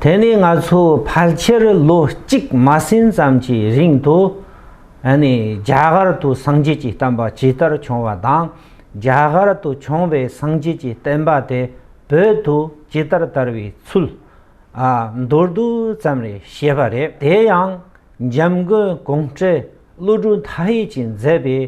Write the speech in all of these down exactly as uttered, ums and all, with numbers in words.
དེ་ནས་ང་ཚོ་ཕལ་ཆེར་ལོ་གཅིག་མ་ཟིན་ཙམ་གྱི་རིང་དུ། ཨ་ནི་རྒྱ་གར་དུ་སངས་རྒྱས་ཀྱི་བསྟན་པ་ཇི་ལྟར་བྱུང་བ་དང་། རྒྱ་གར་དུ་བྱུང་བའི་སངས་རྒྱས་ཀྱི་བསྟན་པ་དེ་བོད་དུ་ཇི་ལྟར་དར་བའི་ཚུལ། ཨ། མདོར་བསྡུས་ཙམ་རེ་བཤད་པ་རེད། དེ་ཡང་འཇམ་མགོན་ཀོང་སྤྲུལ་བློ་གྲོས་མཐའ་ཡས་ཀྱིས་མཛད་པའི་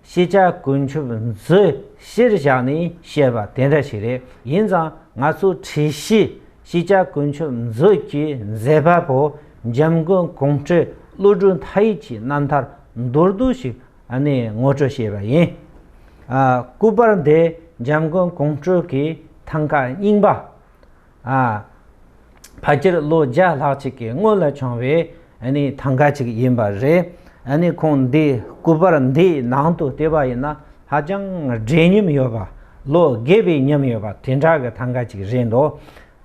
ཤེས་བྱ་ཀུན་ཁྱབ་མཛོད་གཞིར་བཞག་ནས་བཤད་པ་དེ་འདྲ་ཞིག་རེད། ཡིན་ཙང་ང་ཚོ་བྲིས་གཞི་ཤེས་བྱ་ཀུན་ཁྱབ་མཛོད་ཀྱི་མཛད་པ་པོ་འཇམ་མགོན་ཀོང་སྤྲུལ་བློ་གྲོས་མཐའ་ཡས་ཀྱི་རྣམ་ཐར་མདོར་བསྡུས་ཤིག་ཨ་ནི་ངོ་སྤྲོད་བྱས་པ་ཡིན། ཨ། སྐུ་པར་འདི་འཇམ་མགོན་ཀོང་སྤྲུལ་གྱི་ཐང་ཀ་རྙིང་པ། ཨ། ཕལ་ཆེར་ལོ་བརྒྱ་ལྷག་ཅིག་གི་སྔོན་ལ་བྱུང་བའི་ཨ་ནི་ཐང་ཀ་ཅིག་ཡིན་པ་རེད། ཨ་ནི་ཁོང་འདི་སྐུ་པར་འདིའི་ནང་དུ་བལྟས་པ་ཡིན་ན་ཧ་ཅང་བགྲེས་ཉམས་ཡོད་པ། ལོ་རྒས་པའི་ཉམས་ཡོད་པ་དེ་འདྲ་གི་ཐང་ཀ་ཅིག་རེད་འདུག་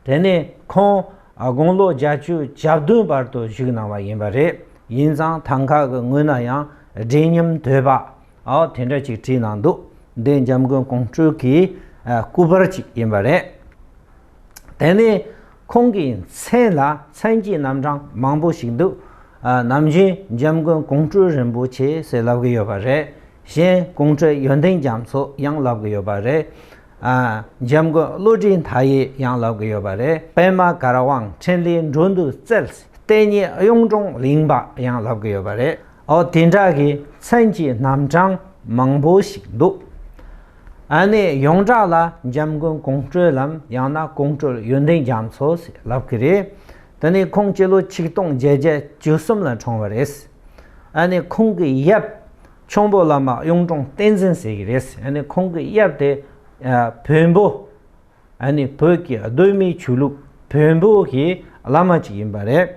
དེ་ནས་ཁོང་དགུང་ལོ་བརྒྱད་ཅུ་གྱ་བདུན་བར་དུ་བཞུགས་གནང་བ་ཡིན་པ་རེད། ཡིན་ཙང་ཐང་ཀ་གི་ངོས་ན་ཡང་བགྲེས་ཉམས་དོད་པ། ཨོ། དེ་འདྲ་ཅིག་བྲིས་གནང་འདུག་འདི་འཇམ་མགོན་ཀོང་སྤྲུལ་གྱི་ཨ་སྐུ་པར་ཅིག་ཡིན་པ་རེད། དེ་ནས་ཁོང་གི་མཚན་ལ་མཚན་གྱི་རྣམ་གྲངས་མང་པོ་ཞིག་འདུག་ཨ། ནམ་རྒྱུན་འཇམ་མགོན་ཀོང་སྤྲུལ་རིན་པོ་ཆེ་ཟེར་ལབ་གི་ཡོད་པ་རེད། གཞན་ཀོང་སྤྲུལ་ཡོན་ཏན་རྒྱ་མཚོ་ཡང་ལབ་གི་ཡོད་པ་རེད། ཨ། འཇམ་མགོན་བློ་གྲོས་མཐའ་ཡས་ཡང་ལབ་གི་ཡོད་པ་རེད། པདྨ་གར་དབང་འཕྲིན་ལས་འགྲོ་འདུལ་རྩལ། བསྟན་གཉེར་གཡུང་དྲུང་གླིང་པ་ཡང་ལབ་གི་ཡོད་པ་རེད། ཨོ། དེ་འདྲ་གི་མཚན་གྱི་རྣམ་གྲངས་མང་པོ་ཞིག་འདུག་ཨ་ནི་ཡོངས་གྲགས་ལ་འཇམ་མགོན་ཀོང་སྤྲུལ་ལམ་ཡང་ན་ཀོང་སྤྲུལ་ཡོན་ཏན་རྒྱ་མཚོ་ཟེར་ལབ་གི་རེད། དེ་ནས་ཁོང་སྤྱི་ལོ་ཆིག་སྟོང་བརྒྱད་བརྒྱ་བཅུ་གསུམ་ལ་འཁྲུངས་པ་རེད། ཨ་ནི་ཁོང་གི་ཡབ་ཁྱུང་པོ་བླ་མ་གཡུང་དྲུང་བསྟན་འཛིན་ཟེར་གི་རེད། ཨ་ནི་ཁོང་གི་ཡབ་དེ་ཨ་བོན་པོ། ཨ་ནི་བོད་ཀྱི་གདོད་མའི་ཆོས་ལུགས་བོན་པོ་གི་བླ་མ་ཅིག་ཡིན་པ་རེད།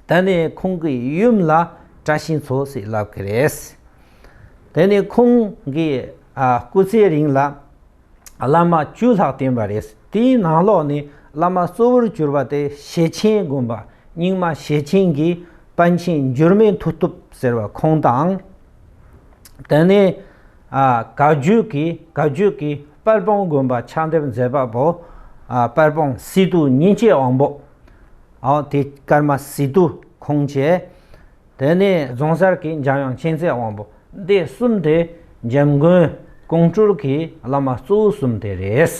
ད་ནི་ཁོང་གི་ཡུམ་ལ་བཀྲ་ཤིས་མཚོ་ཟེར་ལབ་ཀྱི་རེད། དེ་ནི་ཁོང་གི་ཨ་སྐུ་ཚེ་རིང་ལ་བླ་མ་བཅུ་ལྷག་བསྟེན་པ་རེད། དེའི་ནང་ལོགས་ནས་བླ་མ་གཙོ་བོར་གྱུར་པ་དེ་ཞེ་ཆེན་དགོན་པ་རྙིང་མ་ཞེ་ཆེན་གྱི་པཎ་ཆེན་འགྱུར་མེད་མཐུ་སྟོབས་ཟེར་བ་ཁོང་དང་། དེ་ནས་ཨ་བཀའ་བརྒྱུད་ཀྱི་བཀའ་བརྒྱུད་ཀྱི་དཔལ་སྤུངས་དགོན་པ་ཕྱག་འདེབས་མཛད་པ་པོ་ཨ་དཔལ་སྤུངས་སི་ཏུ་ཉིན་བྱེད་དབང་པོ། ཨོ། དེ་ཀརྨ་སི་ཏུ་ཁོང་བཅས། དེ་ནས་རྫོང་སར་གྱི་འཇམ་དབྱངས་མཁྱེན་བརྩེ་དབང་པོ། འདི་གསུམ་དེ་འཇམ་མགོན་ཀོང་སྤྲུལ་གྱི་བླ་མ་གཙོ་བོ་གསུམ་དེ་རེད།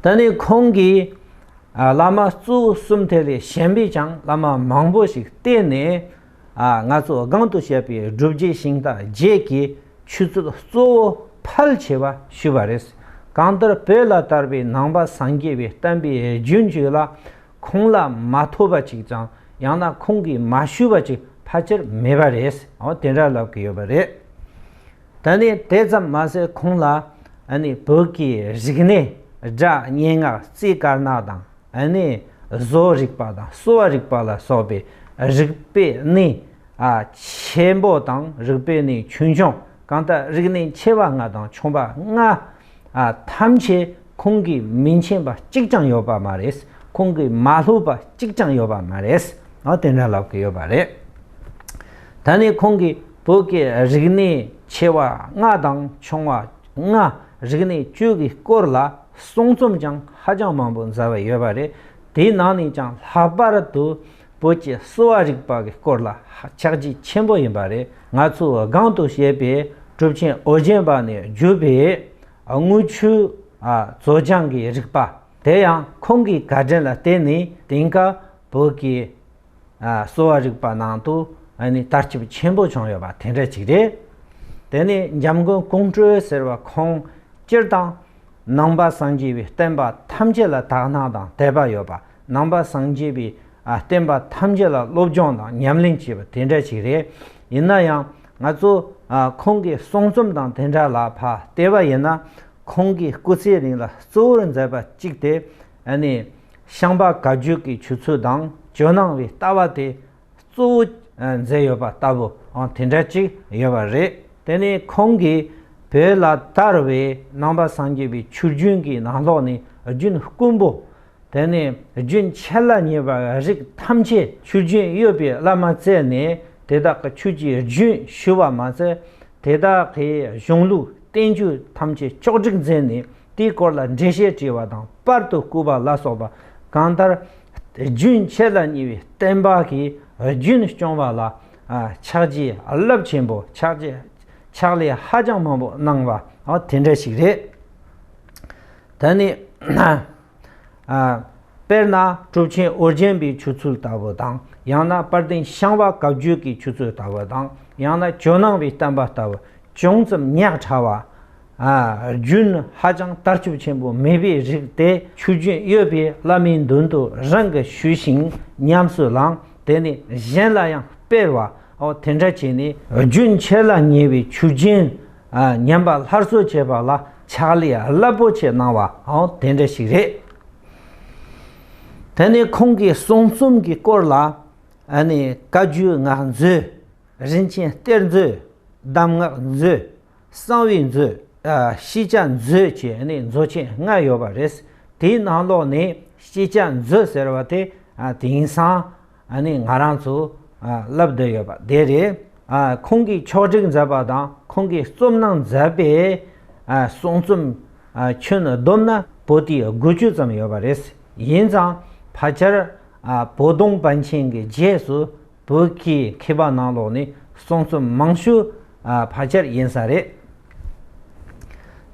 ད་ནི་ཁོང་གིས་ཨ་བླ་མ་གཙོ་བོ་གསུམ་དེ་ལས་གཞན་པའི་ཀྱང་བླ་མ་མང་པོ་ཞིག་བསྟེན་ནས། ཨ་ང་ཚོ་སྒང་དུ་བཤད་པའི་སྒྲུབ་བརྒྱུད་ཤིང་རྟ་བརྒྱད་ཀྱི་ཆོས་ཚུལ་གཙོ་བོ་ཕལ་ཆེ་བ་ཞུས་པ་རེད། གང་ལྟར་བོད་ལ་དར་བའི་ནང་པ་སངས་རྒྱས་པའི་བསྟན་པའི་རྒྱུན་བཅུད་ལ་ཁོང་ལ་མ་ཐོབ་པ་ཅིག་དང་ཡང་ན་ཁོང་གིས་མ་ཞུས་པ་ཅིག་ཕལ་ཆེར་མེད་པ་རེད། འོ། དེ་འདྲ་ལབ་ཀྱི་ཡོད་པ་རེད། ད་ནི་དེ་ཙམ་མ་ཟད་ཁོང་ལ་ཨ་ནི་བོད་ཀྱི་རིག་གནས་སྒྲ་སྙན་ངག་རྩིས་དཀར་ནག་དང་། ཨ་ནི་བཟོ་རིག་པ་དང་གསོ་བ་རིག་པ་ལ་སོགས་པའི་རིག་པའི་གནས་ཨ་ཆེན་པོ་དང་རིག་པའི་གནས་ཆུང་ཆུང་། གང་ལྟར་རིག་གནས་ཆེ་བ་ལྔ་དང་ཆུང་བ་ལྔ་ཨ་ཐམས་ཅད་ཁོང་གིས་མི་མཁྱེན་པ་གཅིག་ཀྱང་ཡོད་པ་མ་རེད། ཁོང་གིས་མ་སློབ་པ་གཅིག་ཀྱང་ཡོད་པ་མ་རེད། ཨ་དེ་འདྲ་ལབ་ཀྱི་ཡོད་པ་རེད། ད་ནི་ཁོང་གིས་བོད་ཀྱི་རིག་གནས་ཆེ་བ་ལྔ་དང་ཆུང་བ་ལྔ། རིག་གནས་བཅུ་གི་སྐོར་ལ་གསུང་རྩོམ་ཀྱང་ཧ་ཅང་མང་པོ་མཛད་པ་ཡོད་པ་རེད། དེའི་ནང་ནས་ཀྱང་ལྷག་པར་དུ་བོད་ཀྱི་གསོ་བ་རིག་པ་གི་སྐོར་ལ་ཕྱག་རྗེས་ཆེན་པོ་ཡིན་པ་རེད། ང་ཚོས་སྒང་དུ་བཤད་པའི་གྲུབ་ཆེན་ཨོ་རྒྱན་པ་ནས་བརྒྱུད་པའི་དངུལ་ཆུ་ཨ་མཛོ་རྐྱང་གི་རིག་པ་དེ་ཡང་ཁོང་གི་བཀའ་དྲིན་ལ་བརྟེན་ནས་དེང་སྐབས་བོད་ཀྱི་ཨ་གསོ་བ་རིག་པ་ནང་དུ་ཨ་ནི་དར་ཁྱབ་ཆེན་པོ་བྱུང་ཡོད་པ་དེ་འདྲ་ཅིག་རེད། དེ་ནས་འཇམ་མགོན་ཀོང་སྤྲུལ་ཟེར་བ་ཁོང་སྤྱིར་བཏང་ནང་པ་སངས་རྒྱས་པའི་བསྟན་པ་ཐམས་ཅད་ལ་དག་སྣང་དང་དད་པ་ཡོད་པ། ནང་པ་སངས་རྒྱས་པའི་ཨ་བསྟན་པ་ཐམས་ཅད་ལ་སློབ་སྦྱོང་དང་ཉམས་ལེན་བྱས་པ་དེ་འདྲ་ཅིག་རེད། ཡིན་ན་ཡང་ང་ཚོ་ཨ་ཁོང་གི་གསུང་རྩོམ་དང་དེ་འདྲ་ལ་ཕར་བལྟས་པ་ཡིན་ན། ཁོང་གི་སྐུ་ཚེ་རིང་ལ་གཙོ་བོར་མཛད་པ་གཅིག་དེ་ཨ་ནི་ཤངས་པ་བཀའ་བརྒྱུད་ཀྱི་ཆོས་ཚུལ་དང་ཇོ་ནང་བའི་ལྟ་བ་དེ་གཙོ་བོ་མཛད་ཡོད་པ་ལྟ་བུ་ཨང་དེ་འདྲ་ཅིག་ཡོད་པ་རེད། དེ་ནས་ཁོང་གིས་བོད་ལ་དར་བའི་ནང་པ་སངས་རྒྱས་པའི་ཆོས་རྒྱུན་གྱི་ནང་ལོགས་ནས་རྒྱུན་དཀོན་པོ། དེ་ནས་རྒྱུན་ཆད་ལ་ཉེ་བའི་རིགས་ཐམས་ཅད་ཆོས་རྒྱུན་ཡོད་པའི་བླ་མ་བཙལ་ནས་དེ་དག་གི་ཆོས་ཀྱི་རྒྱུན་ཞུ་བ་མ་ཟད། དེ་དག་གི་གཞུང་ལུགས་བསྟན་བཅོས་ཐམས་ཅད་ཕྱོགས་བསྒྲིགས་མཛད་ནས་དེའི་སྐོར་ལ་འགྲེལ་བཤད་བྲིས་པ་དང་། པར་དུ་བརྐོས་པ་ལ་སོགས་པ་ གང་ལྟར་རྒྱུན་ཆད་ལ་ཉེ་བའི་བསྟན་པ་གི་རྒྱུན་སྐྱོང་བ་ལ་ཨ་ཕྱག་རྗེས་རླབས་ཆེན་པོ། ཕྱག་རྗེས་ཕྱག་ལས་ཧ་ཅང་མང་པོ་གནང་བ། ཨ་དེ་འདྲ་ཞིག་རེད། ད་ནི་ཨ་དཔེར་ན་གྲུབ་ཆེན་ཨོ་རྒྱན་པའི་ཆོས་ཚུལ་ལྟ་བུ་དང་། ཡང་ན་དཔལ་ལྡན་ཤངས་པ་བཀའ་བརྒྱུད་ཀྱི་ཆོས་ཚུལ་ལྟ་བུ་དང་། ཡང་ན་ཇོ་ནང་པའི་བསྟན་པ་ལྟ་བུ་ཅུང་ཙམ་ཉག་ཕྲ་བ། ཨ་རྒྱུན་ཧ་ཅང་དར་ཁྱབ་ཆེན་པོ་མེད་པའི་རིགས་དེ། ཆོས་རྒྱུན་ཡོད་པའི་བླ་མའི་མདུན་དུ་རང་གིས་ཞུས་ཤིང་ཉམས་སུ་བླངས། དེ་ནི་གཞན་ལ་ཡང་སྤེལ་བ། ཨོ་དེ་འདྲ་བྱས་ནས་རྒྱུན་ཆད་ལ་ཉེ་བའི་ཆོས་རྒྱུན་ཨ་ཉམས་པ་སླར་གསོ་བྱེད་པ་ལ་ཕྱག་ལས་རླབས་པོ་ཆེ་གནང་བ། ཨོ་དེ་འདྲ་ཞིག་རེད། དེ་ནས་ཁོང་གིས་གསུང་རྩོམ་གྱི་སྐོར་ལ་ཨ་ནི་བཀའ་བརྒྱུད་སྔགས་མཛོད། རིན་ཆེན་གཏེར་མཛོད། གདམས་ངག་མཛོད། གསང་བའི་མཛོད། ཨ་ཤེས་བྱ་མཛོད་བཅས་ནི་མཛོད་ཆེན་ལྔ་ཡོད་པ་རེད། དེའི་ནང་ལོགས་ནས་ཤེས་བྱ་མཛོད་ཟེར་བ་དེ་ཨ་དེང་སང་ཨ་ནི་ང་རང་ཚོ་ཨ་བསླབ་བསྡད་ཡོད་པ་དེ་རེད། ཨ་ཁོང་གིས་ཕྱོགས་སྒྲིག་མཛད་པ་དང་ཁོང་གིས་རྩོམ་གནང་མཛད་པའི་ཨ་གསུང་རྩོམ་ཨ་ཁྱོན་བསྡོམས་ན་པོ་ཏི་དགུ་བཅུ་ཙམ་ཡོད་པ་རེད། ཡིན་ཙང་ཕལ་ཆེར་ཨ་བོ་དོང་པཎ་ཆེན་གྱི་རྗེས་སུ་བོད་ཀྱི་མཁས་པ་ནང་ལོགས་ནས་གསུང་རྩོམ་མང་ཤོས་ཨ་ཕལ་ཆེར་ཡིན་ས་རེད།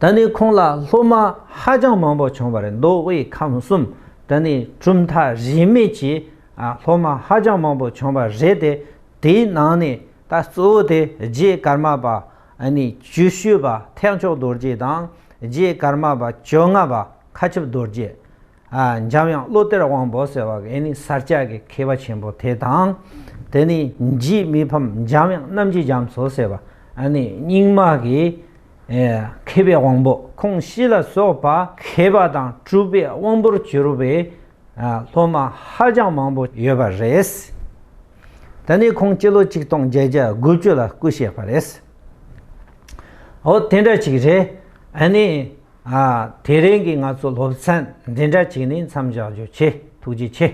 ད་ནི་ཁོང་ལ་སློབ་མ་ཧ་ཅང་མང་པོ་བྱུང་བ་རེད། མདོ་དབུས་ཁམས་གསུམ། ད་ནི་གྲུབ་མཐའ་རིས་མེད་ཀྱི་ཨ་སློབ་མ་ཧ་ཅང་མང་པོ་བྱུང་བ་རེད་དེ། དེའི་ནང་ནས་ད་གཙོ་བོ་དེ་རྗེ་ཀརྨ་པ་ཨ་ནི་བཅུ་ཤོས་པ་ཐེག་མཆོག་རྡོ་རྗེ་དང་། རྗེ་ཀརྨ་པ་བཅོ་ལྔ་པ་མཁའ་ཁྱབ་རྡོ་རྗེ། ཨ་འཇམ་དབྱངས་བློ་གཏེར་དབང་པོ་ཟེར་བ་གི་ཨ་ནི་ས་སྐྱ་གི་མཁས་པ་ཆེན་པོ་དེ་དང་། དེ་ནི་རྗེ་མི་ཕམ་འཇམ་དབྱངས་རྣམ་རྒྱལ་རྒྱ་མཚོ་ཟེར་བ་ཨ་ནི་རྙིང་མ་གི་ཨེ་མཁས་པའི་དབང་པོ། ཁོང་བཞི་ལ་སོགས་པ་མཁས་པ་དང་གྲུབ་པའི་དབང་པོར་གྱུར་པའི་ཨ་སློབ་མ་ཧ་ཅང་མང་པོ་ཡོད་པ་རེད། ད་ནི་ཁོང་སྤྱི་ལོ་ཆིག་སྟོང་བརྒྱད་བརྒྱ་དགུ་བཅུ་ལ་སྐུ་གཤེགས་པ་རེད། འོ་དེ་འདྲ་ཅིག་རེད། ཨ་ནི། ཨ། དེ་རིང་གི་ང་ཚོ་སློབ་ཚན་འདི་འདྲ་ཅིག་ནས་མཚམས་བཞག་རྒྱུ་བྱེད། ཐུགས་རྗེ་ཆེ།